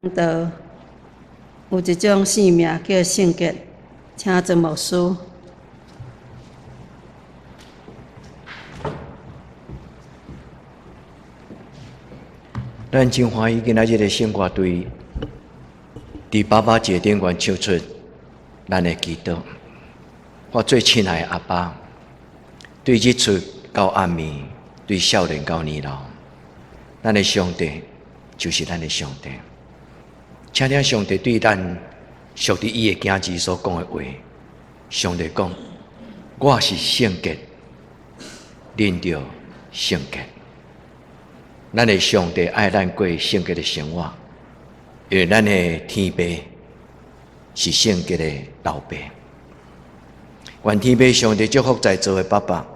道有一種生命叫聖潔，請曾牧師。咱真歡喜今仔日的聖歌隊佇爸爸節頂懸唱出咱的祈禱。我最親愛的阿爸，對日出到暗暝，對少年到年老，咱的上帝就是咱的上帝。請聽上帝對咱屬佇伊的囝兒所講的話。上帝講：我是聖潔，恁著聖潔。咱的上帝愛咱過聖潔的生活，因為咱的天父是聖潔的老爸。願天父上帝祝福在座的爸爸。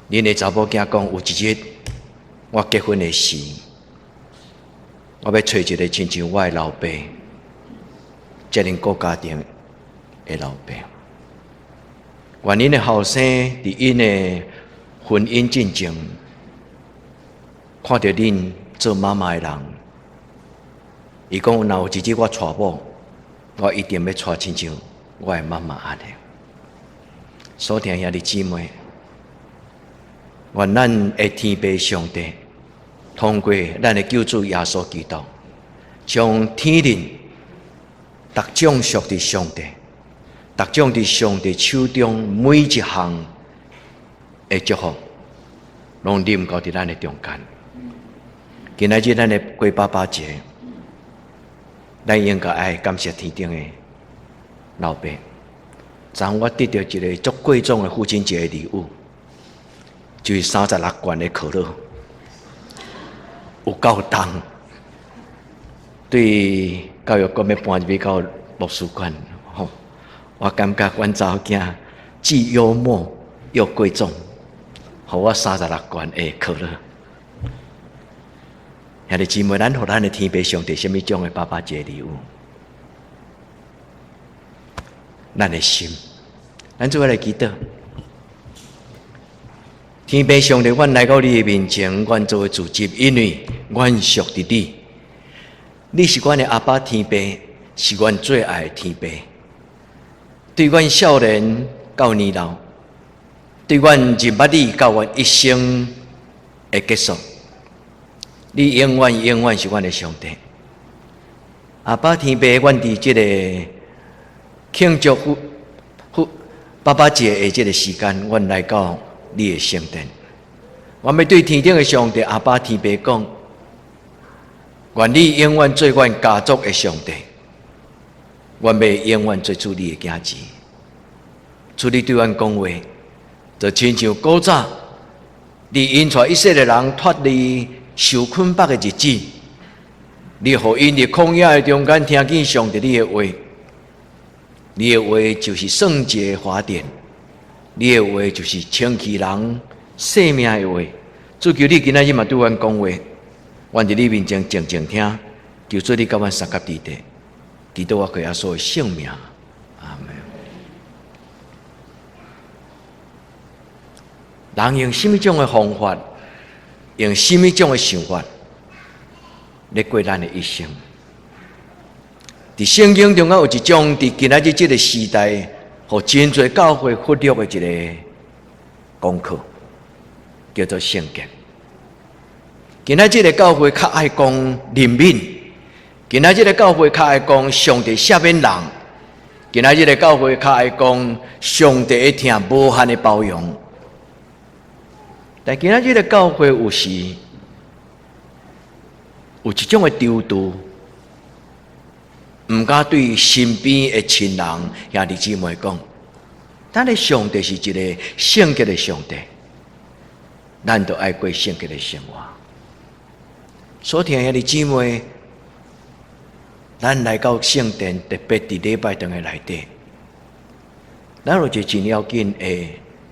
恁的查某囝講，有一日我結婚的時，我欲揣一个親像我的老爸，遮爾顧家庭的老爸。願恁的後生佇𪜶的婚姻進前，看著恁做媽媽的人，伊講若有一日我娶某，我一定欲娶親像我的媽媽按呢。所聽兄弟姊妹，願咱的天父上帝通過咱的救主耶穌基督，將天恁逐種屬佇上帝，逐種佇上帝手中每一項的祝福，攏臨到佇咱的中間。今仔日咱的過爸爸節，咱應該愛感謝天頂的老爸。昨昏我得著一个足貴重的父親節的禮物，就是36罐的可樂，有夠重。對教育館欲搬入去到牧師館，吼，我感覺阮查某囝既幽默又貴重，予我三十六罐的可樂。兄弟姊妹，咱予咱的天父上帝啥物種的爸爸節禮物？咱的心，咱做伙來祈禱。天父上帝，阮來到你的面前，阮做伙自執，因為阮屬佇你。你是阮的阿爸天父，是阮最愛的天父。對阮少年到年老，對阮認捌你到阮一生的結束，你永遠永遠是阮的上帝。阿爸天父，阮佇這個慶祝父父爸爸節的這個時間，阮來到你的聖殿，阮欲對天頂的上帝阿爸天父講，願你永遠做阮家族的上帝，阮欲永遠做主你的囝兒。主你對阮講話，就親像古早你引帶以色列人脫離受捆綁的日子，你予𪜶佇曠野的中間聽見上帝你的話。你的話就是聖潔的法典，你的話就是清氣人生命的話。主求你今仔日嘛對阮講話，阮佇你面前靜靜聽，求主你佮阮相佮佇地，祈禱我靠耶穌的聖名，阿們。人用啥物種的方法，用啥物種的想法，來過咱的一生？佇聖經中間有一種，佇今仔日這个時代，予真濟教會忽略的一个功課，叫做聖潔。今仔日的教會較愛講憐憫，今仔日的教會較愛講上帝赦免人，今仔日的教會較愛講上帝會疼無限的包容。但今仔日的教會有時有一種的丟丟。毋敢對身邊的親人、兄弟姊妹講，咱的上帝是一個聖潔的上帝，咱著愛過聖潔的生活。所聽兄弟姊妹，咱來到聖殿，特別佇禮拜堂的內底，咱有一個真要緊的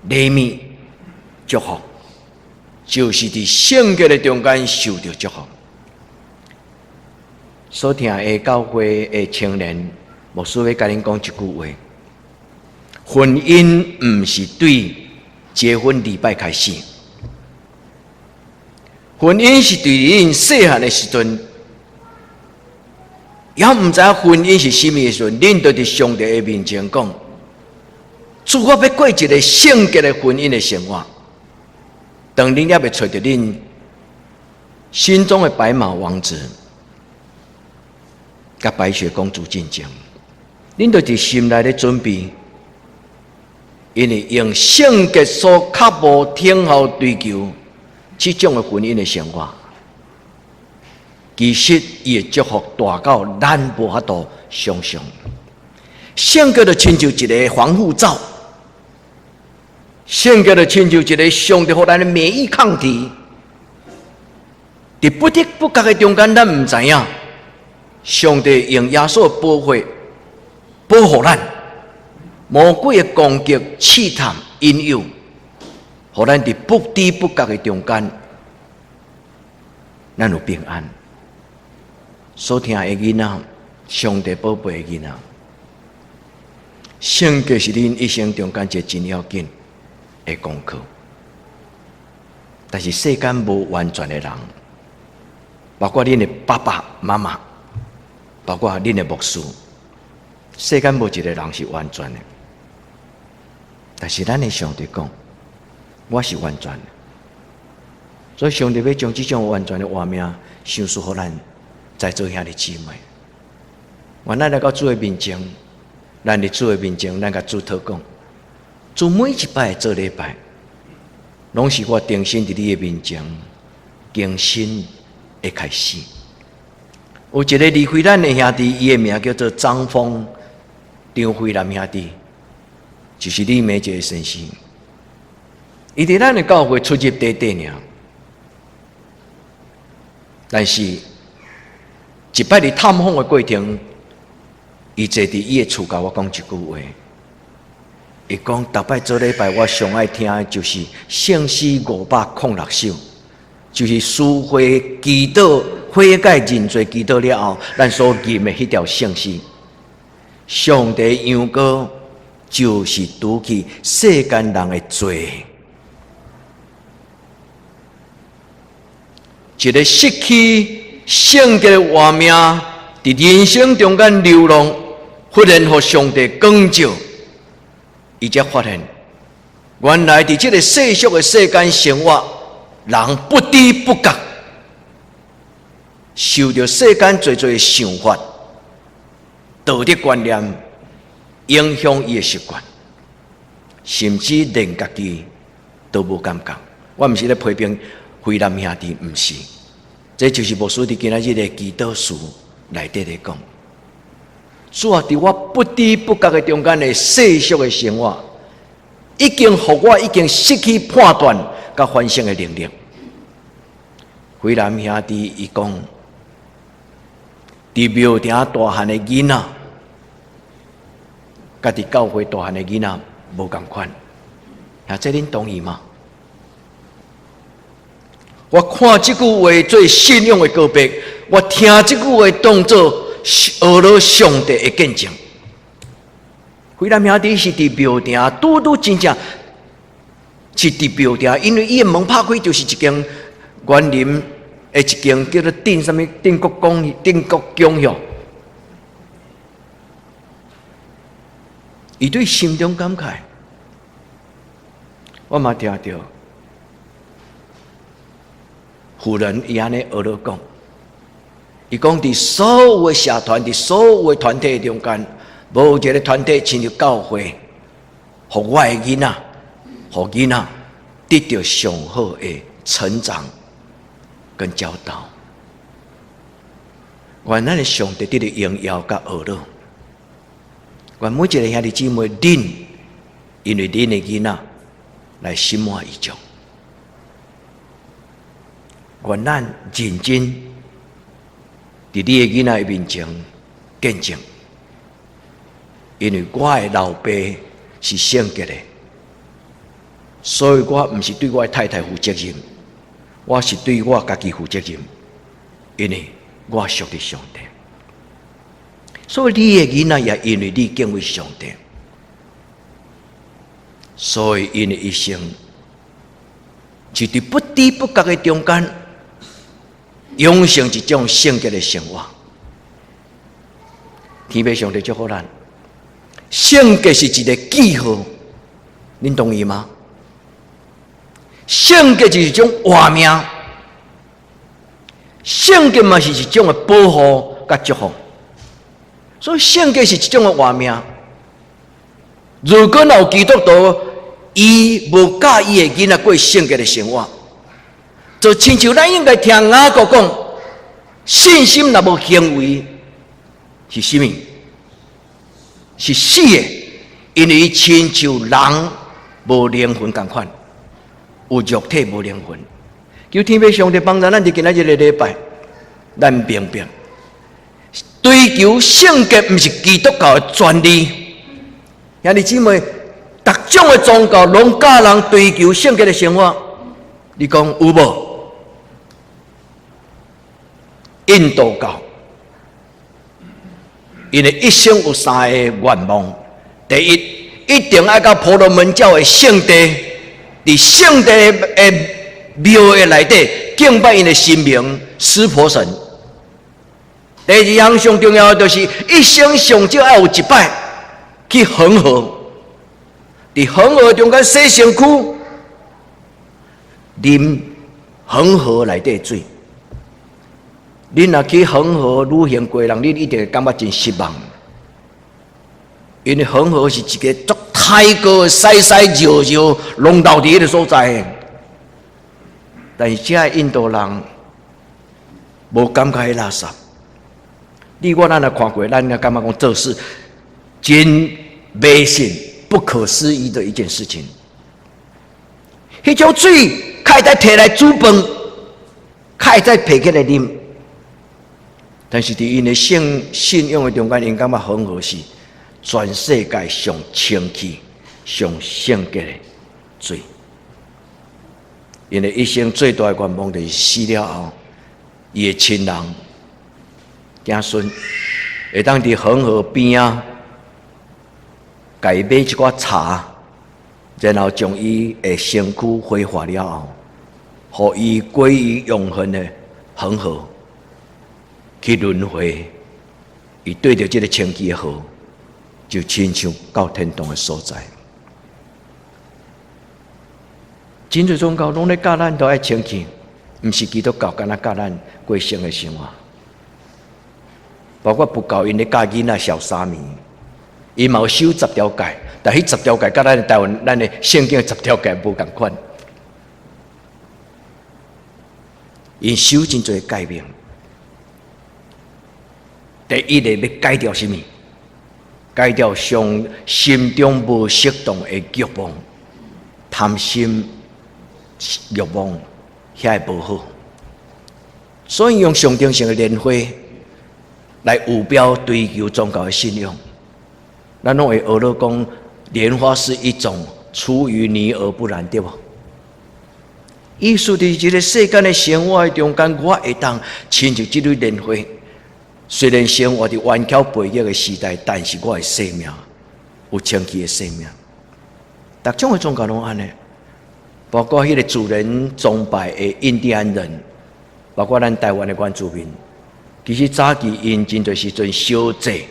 禮物祝福，就是佇聖潔的中間受著祝福。所聽的教會的青年，牧師欲共恁講一句話：婚姻毋是對結婚禮拜開始，婚姻是對恁細漢的時陣猶毋知影婚姻是啥物的時陣，恁就佇上帝的面前講：主，我欲過一个聖潔的婚姻的生活。當恁猶未揣著恁心中的白馬王子，佮白雪公主進前，恁就佇心內咧準備，因為用聖潔所較無聽候追求這種的婚姻的生活，其實伊的祝福大到咱無法度想象。聖潔就親像一个防護罩，聖潔就親像一个上帝予咱的免疫抗體。佇不知不覺的中間，咱毋知影，上帝用耶穌的寶血保護咱，魔鬼的攻擊、試探、引誘，予咱佇不知不覺的中間，咱有平安。所疼的囡仔，上帝寶貝的囡仔，聖潔是恁一生中間一个真要緊的功課。但是世間無完全的人，包括恁的爸爸媽媽，包括恁的牧師，世間無一个人是完全的。但是咱的上帝講，我是完全的。所以上帝欲將這種完全的活命賞賜予咱在座兄弟姊妹。願咱來到主的面前，咱佇主的面前，咱共主禱告。主，每一擺做禮拜，攏是我重新佇你的面前更新的開始。有一个離開咱的兄弟，伊的名叫做張峰，張輝南兄弟，就是你每一个先生。伊佇咱的教會出入短短爾，但是一擺佇探訪的過程，伊坐佇伊的厝共我講一句話。伊講，逐擺做禮拜，我上愛聽的就是聖詩506首，就是書會祈禱悔改認罪祈禱了後，咱所吟的彼條聖詩。上帝羊羔就是除去世間人的罪，一个失去聖潔的活命，佇人生中間流浪，忽然予上帝光照，伊才發現，原來佇這个世俗的世間生活，人不知不覺受著世間濟濟的想法、道德觀念影響伊的習慣，甚至連家己都無感覺。我毋是咧批評惠南兄弟，毋是，這就是牧師佇今仔日的祈禱詞內底咧講。主啊，佇我不知不覺的中間的世俗的生活，已經予我已經失去判斷佮反省的能力。惠南兄弟伊講，佇廟埕大漢的囡仔，佮佇教會大漢的囡仔無仝款，啊，這恁同意嗎？我看這句話做信仰的告白，我聽這句話當做學了上帝的見證。惠南兄弟是佇廟埕，拄拄真正是佇廟埕，因為伊的門拍開就是一間園林的一間叫做鎮啥物鎮國公鎮國宮吼。伊對心中感慨，我嘛聽著婦人伊按呢學咧講，伊講佇所有的社團，佇所有的團體中間，無一个團體親像教會，予我的囡仔，予囡仔得著上好的成長跟教導。願咱的上帝得著榮耀佮呵咾。願每一个兄弟姊妹，恁因為恁的囡仔來心滿意足。願咱認真佇你的囡仔的面前見證，因為我的老爸是聖潔的，所以我毋是對我的太太負責任，我是對我家己負責任，因為我屬於上帝。所以你的囡仔也因為你敬畏上帝，所以𪜶的一生就佇不知不覺的中間，養成一種聖潔的生活。天父上帝祝福咱。聖潔是一个記號，恁同意嗎？聖潔就是一種活命，聖潔嘛是一種的保護佮祝福，所以聖潔是一種的活命。如果若有基督徒，伊無教伊的囡仔過聖潔的生活，就親像咱應該聽雅各講，信心若無行為是啥物？是死的，因為親像人無靈魂仝款，有肉體無靈魂。求天父上帝幫助咱，佇今仔日个禮拜，咱明白，追求聖潔毋是基督教的專利。兄弟姊妹，逐種的宗教攏教人追求聖潔的生活，你講有無？印度教，𪜶的一生有三个願望：第一，一定愛到婆羅門教的聖地，佇聖地的廟的內底敬拜𪜶的神明濕婆神。第二項上重要的就是一生上少愛有一擺去恆河，佇恆河中間洗身軀，啉恆河內底水。恁若去恆河旅行過人，恁一定會感覺真失望，因為恆河是一个足太過屎屎尿尿攏流佇彼个所在。但是這个印度人無感覺彼垃圾。你我咱若看過，咱也感覺講這是真迷信、不可思議的一件事情。彼種水，較會使提來煮飯，較會使提起來啉。但是佇𪜶的信仰的中間，𪜶感覺恆河是全世界上清氣、上聖潔的水。𪜶的一生最大的願望就是死了後，伊的親人、子孫會當佇恆河邊仔，共伊買一寡茶，然後將伊的身軀火化了後，予伊歸於永恆的恆河去輪迴。伊對著這个清氣的河，就親像到天堂的所在。真濟宗教攏咧教咱都愛清氣，毋是基督教干焦教咱過聖的生活。包括佛教𪜶咧教囡仔燒沙彌，伊嘛有守十條戒，但彼十條戒佮咱台灣咱的聖經十條戒無仝款。𪜶守真濟誡命，第一个欲改掉啥物？改掉上心中無適當的欲望、貪心、欲望，遐个無好。所以用象徵性的蓮花來預表追求宗教的信仰。咱攏會學咧講，蓮花是一種出淤泥而不染，對無？意思佇這个世間的生活的中間，我會當親像這蕊蓮花，雖然生活佇頑強背逆的時代，但是我的生命有清氣的生命。逐種的宗教攏按呢，包括彼个自然崇拜的印第安人，包括咱台灣的原住民，其實早期𪜶真濟時陣燒祭，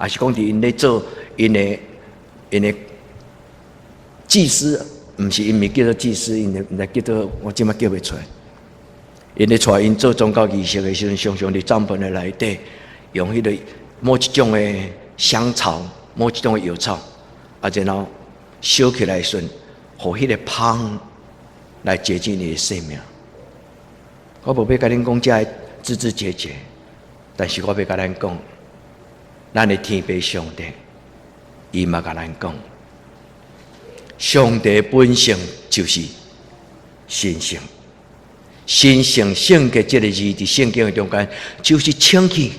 抑是講佇𪜶咧做𪜶的祭司，毋是𪜶毋是叫做祭司，𪜶毋知叫做我這擺叫袂出來。𪜶咧帶𪜶做宗教儀式的時陣，常常佇帳篷的內底用彼个某一種的香草，某一種的藥草，啊，然後燒起來的時陣，予彼个芳來潔淨你的生命。我無欲共恁講這个枝枝節節，但是我欲共咱講，咱的天父上帝，伊嘛共咱講，上帝本性就是神聖，神聖聖潔這个字佇聖經的中間就是清氣。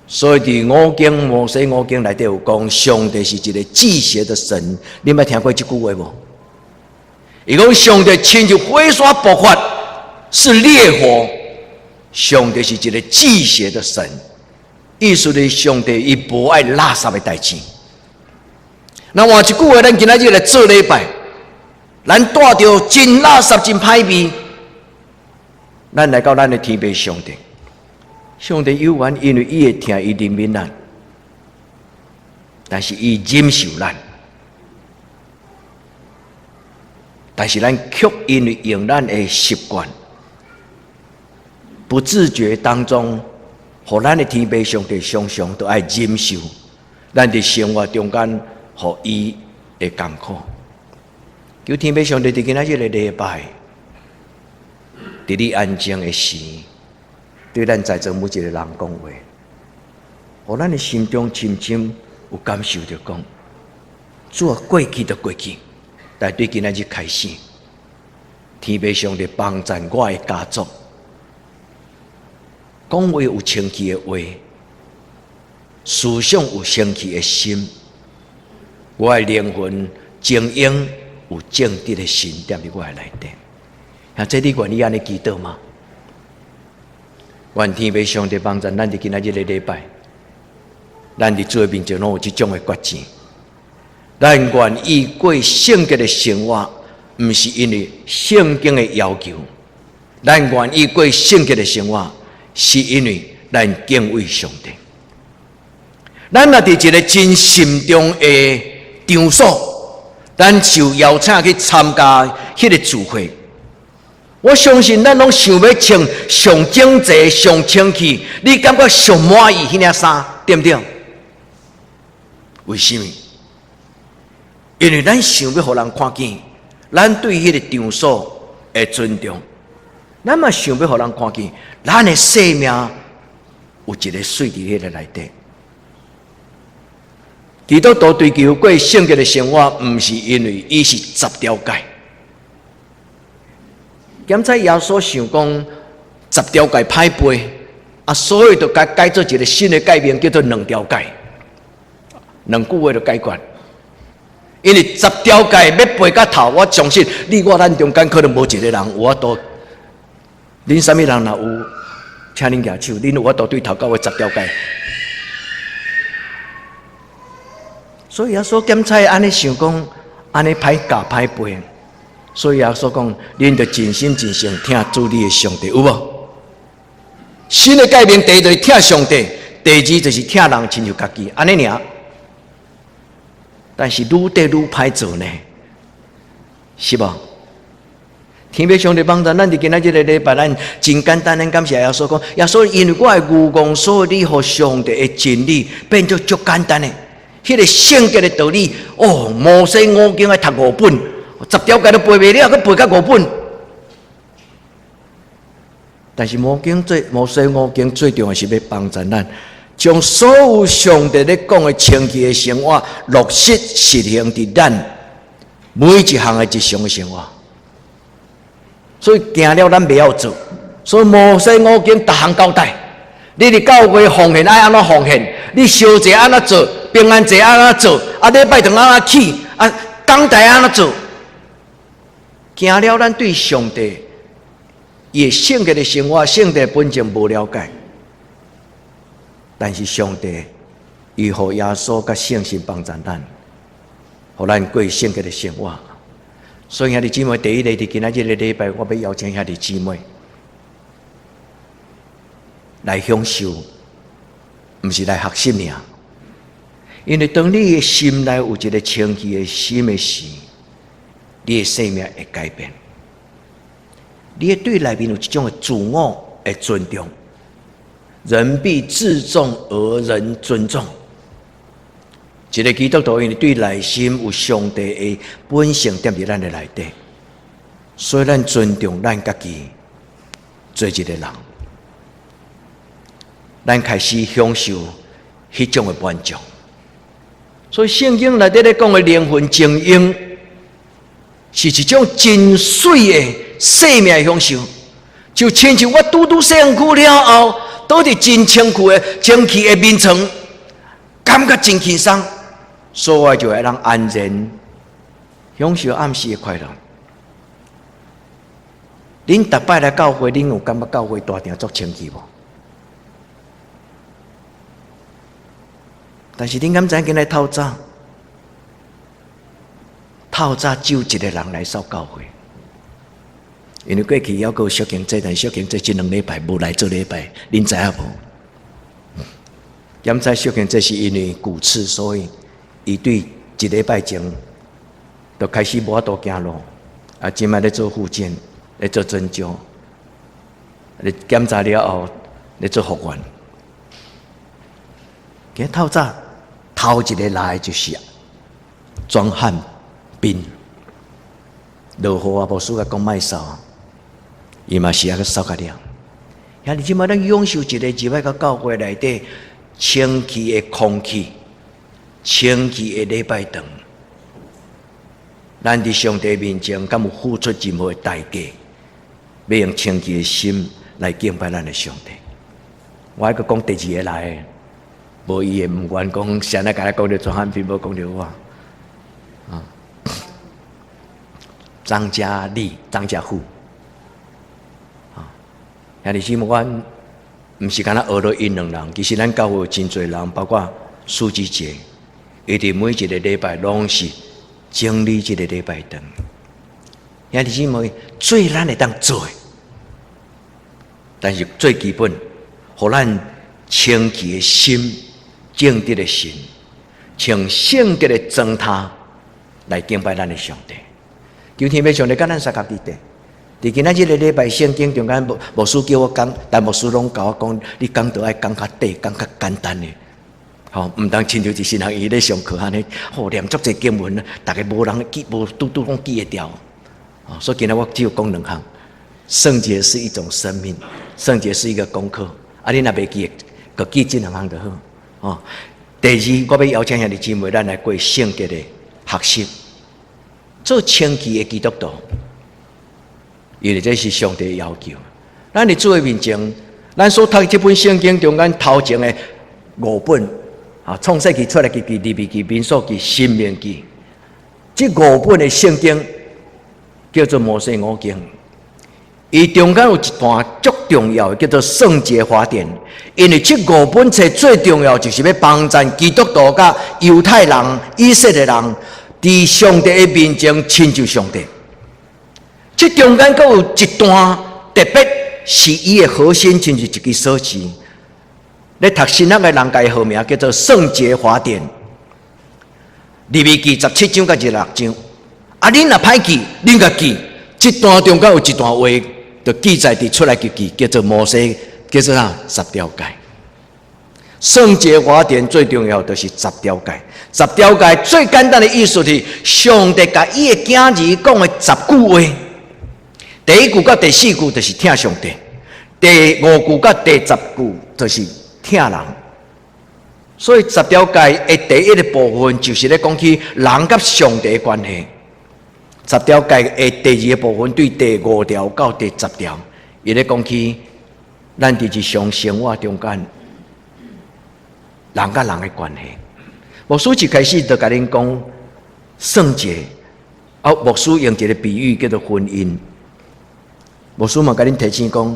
所以佇五經摩西五經內底有講，上帝是一个忌邪的神。你捌聽過這句話無？伊講上帝親像火山爆發，是烈火。上帝是一个忌邪的神，意思是上帝伊無愛垃圾的代誌。那換一句話，咱今仔日來做禮拜，咱帶著真垃圾、真歹味，咱來到咱的天父上帝，上帝有緣，因為伊會疼，伊憐憫咱，但是伊忍受咱，但是咱卻因為用咱的習慣，不自覺當中，予咱的天父上帝常常都愛忍受咱佇生活中間，予伊的艱苦。求天父上帝佇今仔日個禮拜，佇你安靜的時，對咱在座每一個人講話，予咱的心中深深有感受著講，主啊，過去就過去，但對今仔日開始，天父上帝幫贊我的家族，講話有清氣的話，思想有清氣的心，我的靈魂精英有正直的心踮佇我的內底。啊，這你願意按呢祈禱嗎？願天父上帝幫贊咱佇今仔日個禮拜，咱佇主的面前攏有這種的決志。咱願意過聖潔的生活，毋是因為聖經的要求。咱願意過聖潔的生活，是因為咱敬畏上帝。咱若佇一個真慎重的場所，咱受邀請去參加彼個聚會。我相信咱攏想欲穿上整齊、上清氣，你感覺上滿意彼領衫，對毋對？為啥物？因為咱想欲予人看見，咱對彼個場所的尊重，咱嘛想欲予人看見，咱的生命有一個媠佇彼個內底。基督徒追求過聖潔的生活，毋是因為伊是十條誡。檢採耶穌想講十條誡歹背，啊，所以就改改做一個新的誡命，叫做兩條誡，兩句話就解決。因為十條誡欲背甲透，我相信你我咱中間可能無一個人有法度。恁啥物人若有，請恁舉手，恁有法度對頭到尾十條誡。所以耶穌檢採按呢想講，按呢歹教歹背。所以耶穌講，恁著盡心盡性疼主你的上帝，有無？新的誡命，第一就是疼上帝，第二就是疼人親像家己，按呢爾。但是愈綴愈歹做呢，是無？天父上帝幫助咱，佇今仔這個禮拜，咱真簡單，咱感謝耶穌講，耶穌因為我的愚戇，所以你予上帝的真理變做足簡單的，彼個聖潔的道理，哦，摩西五經愛讀五本。十條誡都背袂了，閣背到五本。但是五經最摩西五經最重要是欲幫助咱，將所有上帝咧講的清氣的生活落實實行佇咱每一項的日常的生活。所以驚了咱袂曉做，所以摩西五經逐項交代。你佇教會奉獻愛按怎奉獻？你燒祭按怎做？平安祭按怎做？啊，禮拜堂按怎起？啊，講台按怎做？驚了，咱對上帝伊的聖潔的生活、聖潔的本性無了解。但是上帝伊予耶穌佮聖神幫助咱，予咱過聖潔的生活。所以兄弟姊妹，第一個佇今仔日個禮拜，我欲邀請兄弟姊妹來享受，毋是來學習爾。因為當你的心內有一個清氣的心的時，你的生命會改變，你會對內面有一種的自我的尊重，人必自重而人尊重。一個基督徒因為對內心有上帝的本性踮佇咱的內底，所以咱尊重咱家己做一個人，咱開始享受彼種的滿足。所以聖經內底咧講的靈魂精英，是一種真媠的生命享受，就親像我拄拄細漢了後，倒佇真清氣的清氣的眠床，感覺真輕鬆，所以我就會當安然享受暗時的快樂。恁逐擺來教會，恁有感覺教會大廳足清氣無？但是恁敢知影今日透早？透早只有一個人來掃教會，因為過去猶閣有小經濟，但小經濟這兩禮拜無來做禮拜，恁知影無？檢查小見這是因為骨刺，所以伊對一禮拜前就開始無法度行路，啊，這擺咧做復健，咧做針灸，咧檢查了後咧做復原。今透早頭一个來就是莊漢斌，落雨啊，牧師共講莫掃，伊嘛是猶閣掃甲了。兄弟姊妹，咱享受一个入來到教會內底清氣的空氣，清氣的禮拜堂。咱佇上帝面前，敢有付出任何的代價，欲用清氣的心來敬拜咱的上帝？我還閣講第二个來的，無伊會毋願講，啥來共咱講著莊漢斌，無講著我。啊，張家麗、張家富，啊，兄弟姊妹，阮毋是干焦學著𪜶兩人，其實咱教會有真濟人，包括蘇姊姐，伊佇每一个禮拜攏是整理這個禮拜堂。兄弟姊妹，做咱會當做的，但是最基本，予咱清氣的心、正直的心，穿聖潔的裝態來敬拜咱的上帝。求天父上帝佮咱相佮佇佇今仔這个禮拜聖經中間，牧師叫我講，但牧師攏共我講，你講道愛講較短，講較簡單的，吼，毋通親像一神學院咧上課按呢，吼，念足濟經文，逐个無人記，無拄拄攏記會牢。哦，所以今仔我只有講兩項。聖潔是一種生命，聖潔是一個功課。啊，你若袂記，閣記這兩項就好。哦，第二，我欲邀請兄弟姊妹，咱來過聖潔的學習，做清氣的基督徒，因為這是上帝的要求。咱佇主的面前，咱所讀這本聖經中間頭前的五本，啊，創世記、出埃及記、利未記、民數記、申命記，這五本的聖經叫做摩西五經。伊中間有一段足重要的，叫做聖潔法典。因為這五本冊最重要，就是欲幫贊基督徒佮猶太人、以色列人，佇上帝的面前親像上帝。這中間閣有一段特別是伊的核心，親像一支鎖匙。咧讀神學的人共伊號名叫做聖潔法典。利未記17章佮26章。啊，恁若歹記，恁共記，這段中間有一段話，就記載佇出埃及記，叫做摩西，叫做啥？十條誡。聖潔法典最重要就是十條誡。十條誡最簡單的意思是，上帝共伊的囝兒講的十句話。第一句佮第四句就是疼上帝，第五句佮第十句就是疼人。所以十條誡的第一个部分就是咧講起人佮上帝的關係。十條誡的第二个部分，對第五條到第十條，伊咧講起咱佇日常生活中間人佮人的關係。牧師一開始就共恁講聖潔，啊，牧師用一个比喻叫做婚姻。牧師嘛共恁提醒講，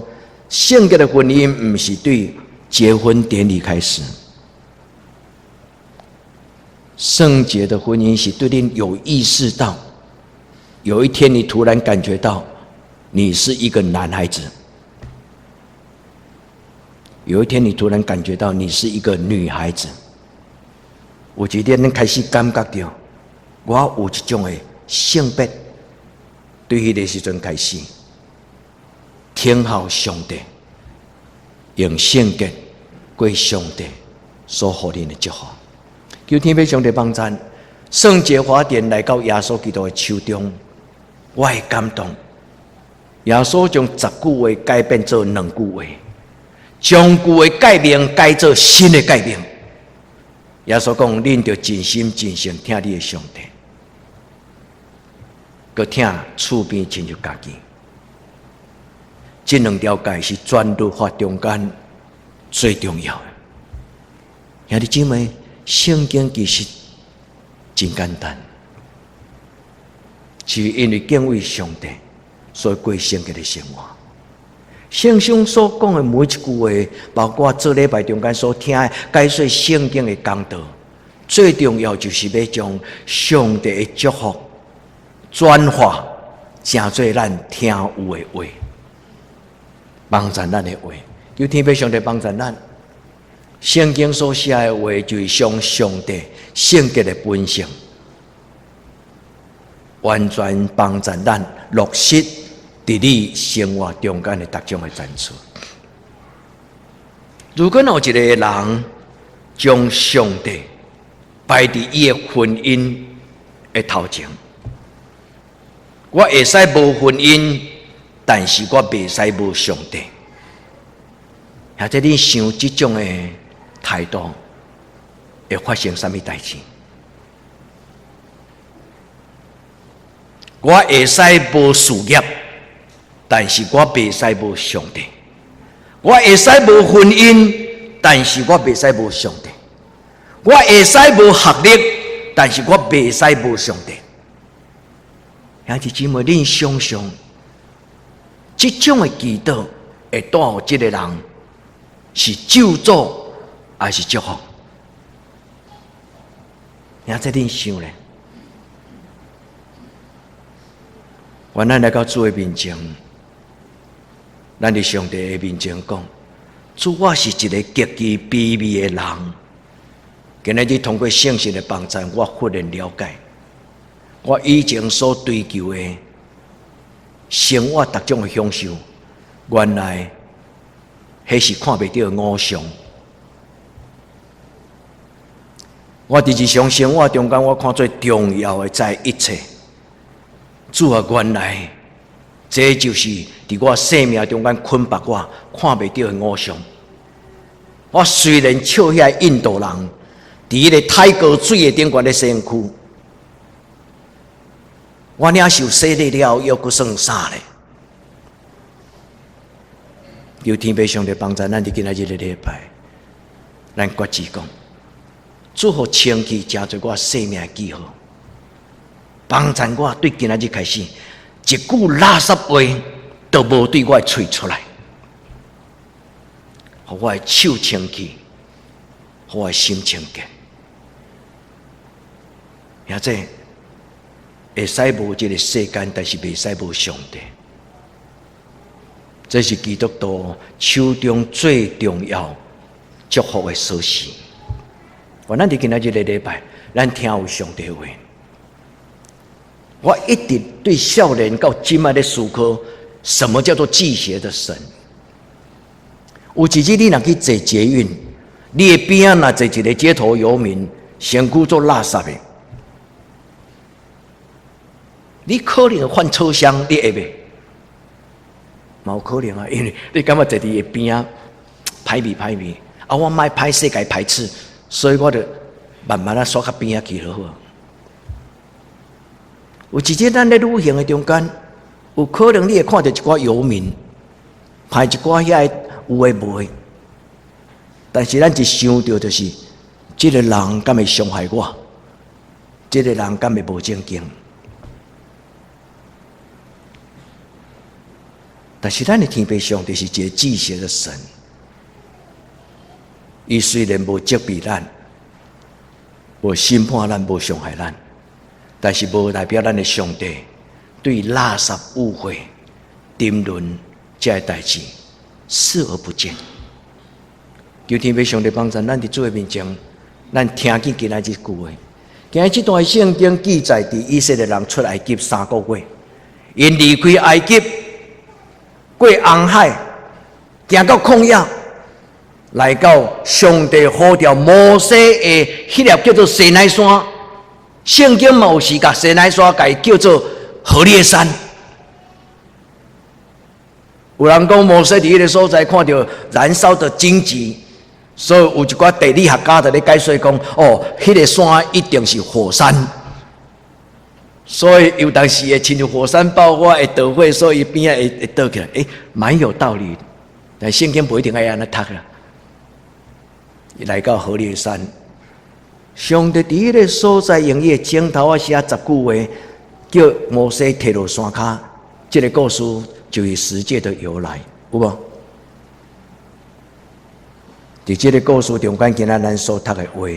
聖潔的婚姻毋是對結婚典禮開始，聖潔的婚姻是對恁有意識到，有一天你突然感覺到你是一個男孩子，有一天你突然感覺到你是一個女孩子，有一天你開始感覺到我有一種的性別，對彼个時陣開始，聽候上帝，用聖潔過上帝所予恁的祝福。求天父上帝幫贊，聖潔法典來到耶穌基督的手中，我會感動。耶穌將十句話改變做兩句話，將舊的誡命改做新的誡命。耶穌講：恁著盡心盡性疼你的上帝，閣疼厝邊親像家己。這兩條誡是全律法中間最重要的。兄弟姊妹，聖經其實真簡單，是因為敬畏上帝，所以過聖潔的生活。聖經所講的每一句話，包括這禮拜中間所聽的解說聖經的講道，最重要就是欲將上帝的祝福轉化，成做咱聽有的話，幫贊咱的話，求天父上帝幫贊咱。聖經所寫的話，就是將上帝聖潔的本性，完全幫助咱落實佇你生活中間的逐種的層次。如果有一個人將上帝擺佇伊的婚姻的頭前，我會使無婚姻，但是我袂使無上帝。或者你想這種的態度會發生啥物代誌？我會使無事業，但是我袂使無上帝。我會使無婚姻，但是我袂使無上帝。我會使無學歷，但是我袂使無上帝。兄弟姊妹，恁想像這種的祈禱會帶予這個人是咒詛還是祝福？兄弟，恁想咧？原來來到主的面前，咱佇上帝的面前講：主，我是一個極其卑微的人。今仔日通過聖神的幫助，我忽然了解，我以前所追求的生活逐種的享受，原來彼是看袂著的偶像。我佇日常生活中間，我看最重要的在一切。主啊，原來這就是佇我生命中間捆綁我看袂著的偶像。我雖然笑遐印度人，佇彼个泰戈水的頂懸咧洗身軀，我領受洗禮了，猶閣算啥咧？求天父上帝幫助咱佇今仔日个禮拜，咱決志講，主予清氣成做我生命的記號，幫助我對今仔日開始，一句垃圾話都無對我的喙出來，予我的手清氣，予我的心清潔。兄弟，會使無這个世間，但是袂使無上帝。這是基督徒手中最重要祝福的鎖匙。我咱佇今仔日个禮拜，咱聽有上帝話。我一直對少年到這擺咧思考，什麼叫做忌邪的神？有一日你若去坐捷運，你的邊仔若坐一個街頭遊民，身軀做垃圾的，你可能換車廂，你會袂？嘛有可能啊，因為你感覺坐佇伊邊仔歹味歹味，啊，我莫歹勢共伊排斥，所以我就慢慢仔煞較邊仔去就好。有一日咱咧旅行的中間，有可能你會看著一寡遊民，排一寡遐个有的無的，但是咱一想著就是，這个人敢會傷害我？這个人敢會無正經？但是咱的天父上帝是一個忌邪的神，伊雖然無責備咱，無審判咱，無傷害咱，但是無代表咱的上帝對垃圾污穢、沉淪這个代誌視而不見。求天父上帝幫助咱佇主的面前，咱聽見今仔這句話。今日這段聖經記載，佇以色列人出埃及3個月，𪜶離開埃及，過紅海，行到曠野，來到上帝呼召摩西的彼粒叫做西奈山。聖經嘛有時共西奈山共伊叫做何烈山。有人講摩西佇彼个所在看著燃燒的荊棘，所以有一寡地理學家佇咧解說講，哦，彼个山一定是火山。所以有當時會親像火山爆發會導火，所以邊仔會倒起來，欸，蠻有道理。但聖經不一定愛按呢讀啦。伊來到何烈山，上帝佇彼个所在用伊的指頭仔寫十句話，叫摩西提落山跤。這个故事就是十誡的由來，有無？佇這个故事中間，今仔咱所讀的話，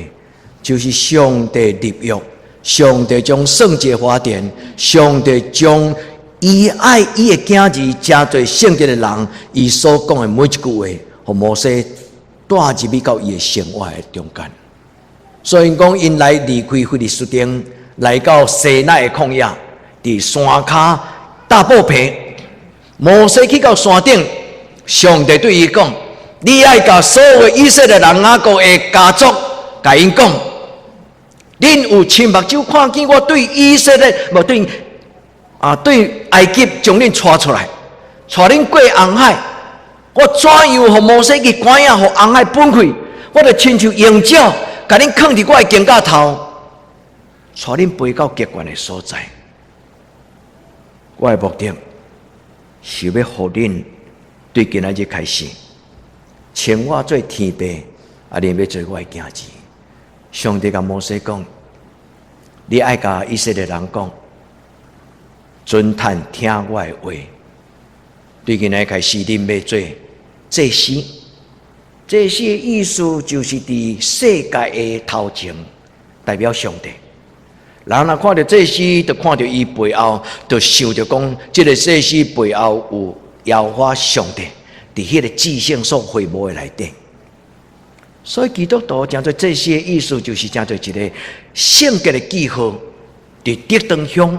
就是上帝立約。上帝將聖潔發展，上帝將伊愛伊的囝兒成做聖潔的人，伊所講的每一句話，予摩西帶入去到伊的生活的中間。所以講，𪜶來離開非利士町，來到西奈的曠野，佇山跤搭布棚。摩西去到山頂，上帝對伊講：你愛共所有以色列人雅各的家族，共𪜶講，恁有親目睭看見我對以色列，無對啊，對埃及將恁帶出來，帶恁過紅海。我怎樣予摩西去趕啊，予紅海分開？我就親像鷹爪，共恁囥佇我的肩胛頭，帶恁飛到極懸的所在。我的目的是欲予恁對今仔日開始，稱我做天父，啊，恁欲做我的囝兒。上帝共摩西講：你愛共以色列人講，遵趁聽我的話。對今仔日開始，恁欲做祭司。祭司的意思就是佇世界的頭前，代表上帝。人若看著祭司，就看著伊背後，就想著講，這个祭司背後有耶和華上帝，佇彼个至聖所會幕的內底。所以基督徒成做祭司的意思，就是成做一个聖潔的記號，佇竹塘鄉，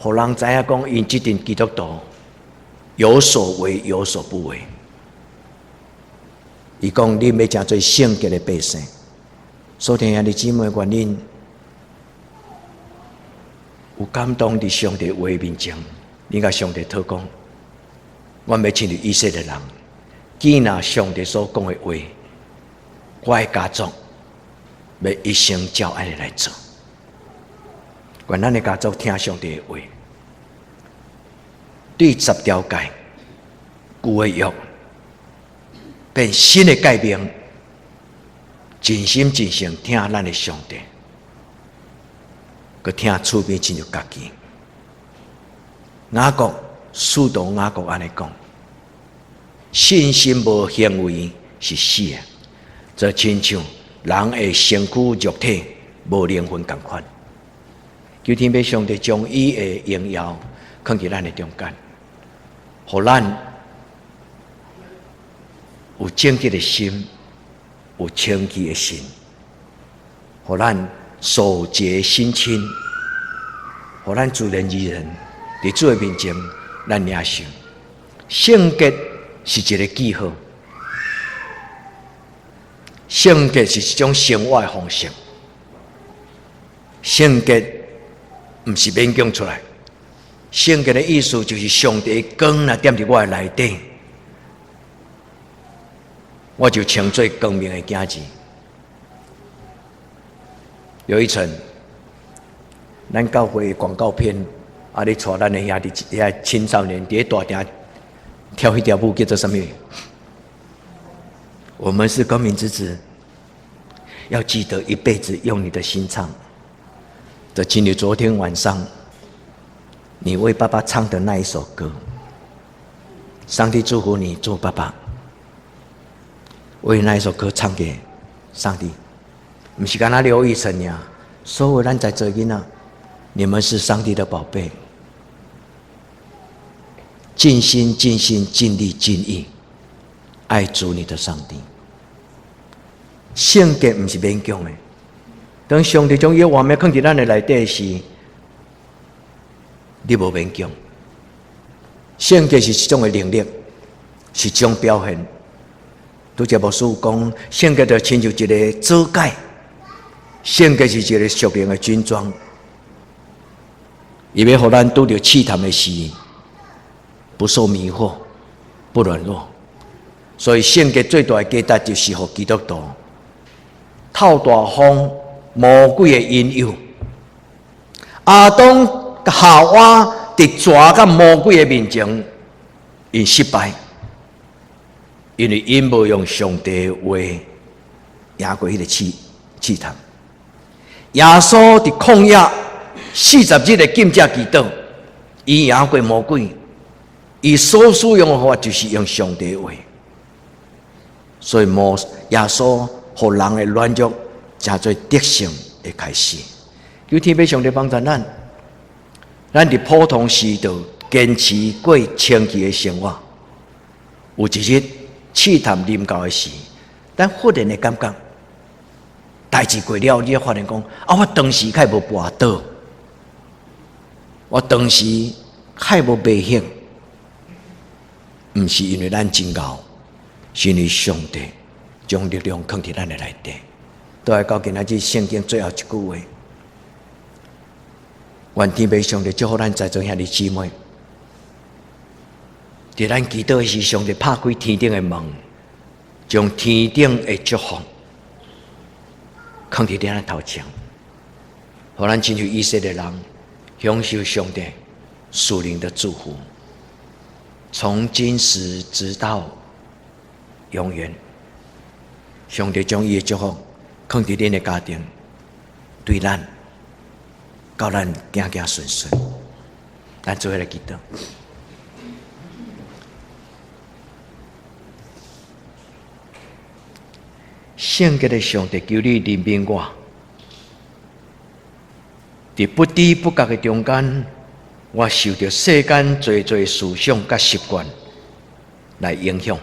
予人知影講，𪜶這陣基督徒有所為，有所不為。伊講，恁欲成做聖潔的百姓，所以兄弟姊妹，願恁有感動佇上帝話面前，你共上帝禱告，我欲親像以色列人，記拿上帝所講的話，我的家族欲一生照按呢來做。願咱的家族聽上帝的話，對十條誡舊的約變新的誡命，盡心盡性聽咱的上帝，閣聽厝邊親像家己。雅各使徒雅各按呢講：信心無行為是死的，就親像人的身軀肉體無靈魂仝款。求天父上帝將伊的榮耀囥佇咱的中間，予咱有正直的心，有清潔的心，予咱手潔心清，予咱自然而然佇主的面前，咱領受聖潔是一个記號，聖潔是一種生活的方式，聖潔毋是勉強出來，聖潔的意思就是上帝的光若點佇我的內底，我就稱做光明的囝兒。有一層，咱教會廣告片，啊，咧帶咱的兄弟遐青少年佇咧大廳跳彼條舞叫做啥物？我們是光明之子，要記得一輩子用你的心唱。就親像昨天晚上，你為爸爸唱的那一首歌，上帝祝福你做爸爸，為那一首歌唱給上帝。毋是干焦劉奕晨呀，所有咱在座囡仔，你們是上帝的寶貝，盡心盡心盡力盡意愛主你的上帝。聖潔毋是勉強的，當上帝將伊的畫面囥佇咱的內底時，你無勉強。聖潔是一種的能力，是一種表現。拄才牧師講，聖潔就親像一个指戒，聖潔是一个屬靈的軍裝，伊欲予咱拄著試探的時，不受迷惑，不軟弱。所以聖潔最大的價值就是予基督徒透大風魔鬼的引誘。亞當夏娃佇蛇佮魔鬼的面前，𪜶失敗，因為𪜶無用上帝的話贏過彼个試探。耶穌佇曠野40日的禁食祈禱，伊贏過魔鬼，伊所使用的方法就是用上帝的話。所以魔耶穌予人的軟弱，成做得勝的開始。求天父上帝幫助咱，咱佇普通時就堅持過清潔的生活。有一日試探臨到的時，咱忽然會感覺代誌過了，你會發現講啊，我當時較無跋倒，我當時較無迷惑，毋是因為咱真𠢕，是因為上帝將力量囥佇咱的內底。都來到今仔日聖經最後一句話，願天父上帝祝福咱在座兄弟姊妹。佇咱祈禱時，上帝拍開天頂的門，將天頂的祝福囥佇咱頭前，予咱親像以色列人享受上帝屬靈的祝福，從今時直到永遠。上帝將伊的祝福囥佇恁的家庭，對咱，教咱行行順順。咱做伙來祈禱。聖潔的上帝，求你憐憫我，佇不知不覺的中間，我受著世間濟濟思想佮習慣來影響，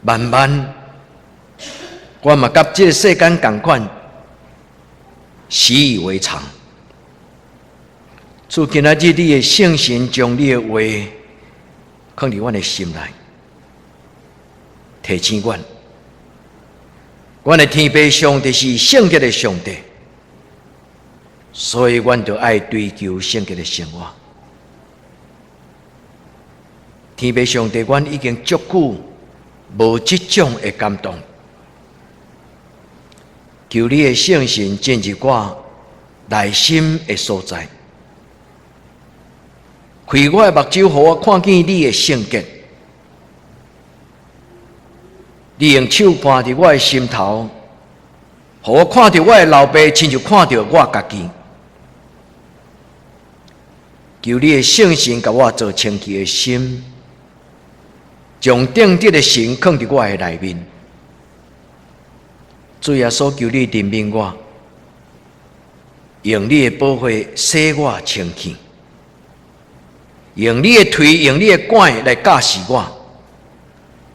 慢慢我嘛佮這个世間仝款，習以為常。主，今仔日你的聖神將你的話囥佇阮的心內，提醒阮，阮的天父上帝是聖潔的上帝，所以阮就愛追求聖潔的生活。天父上帝，阮已經足久無這種的感動，求你的聖神進入我內心的所在，開我的目睭，予我看見你的聖潔。你用手盤佇我的心頭，予我看著我的老爸，親像看著我家己。求你的聖神共我做清氣的心，將正直的神囥佇我的內面。主耶穌，求你憐憫我，用你的寶血洗我清氣，用你的槌，用你的拐來教示我，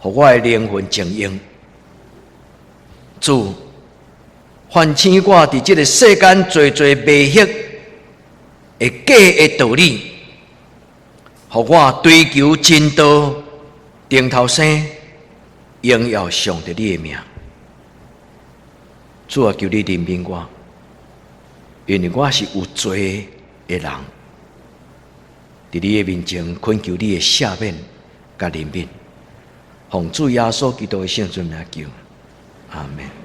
予我的靈魂淨用。主，喚醒我佇這个世間濟濟迷惑的假的道理，予我追求真道，頂頭生，榮耀上帝你的名。主啊，求你憐憫我，因為我是有罪的人，佇你的面前懇求你的赦免佮憐憫，奉主耶穌基督的聖尊名求，阿們。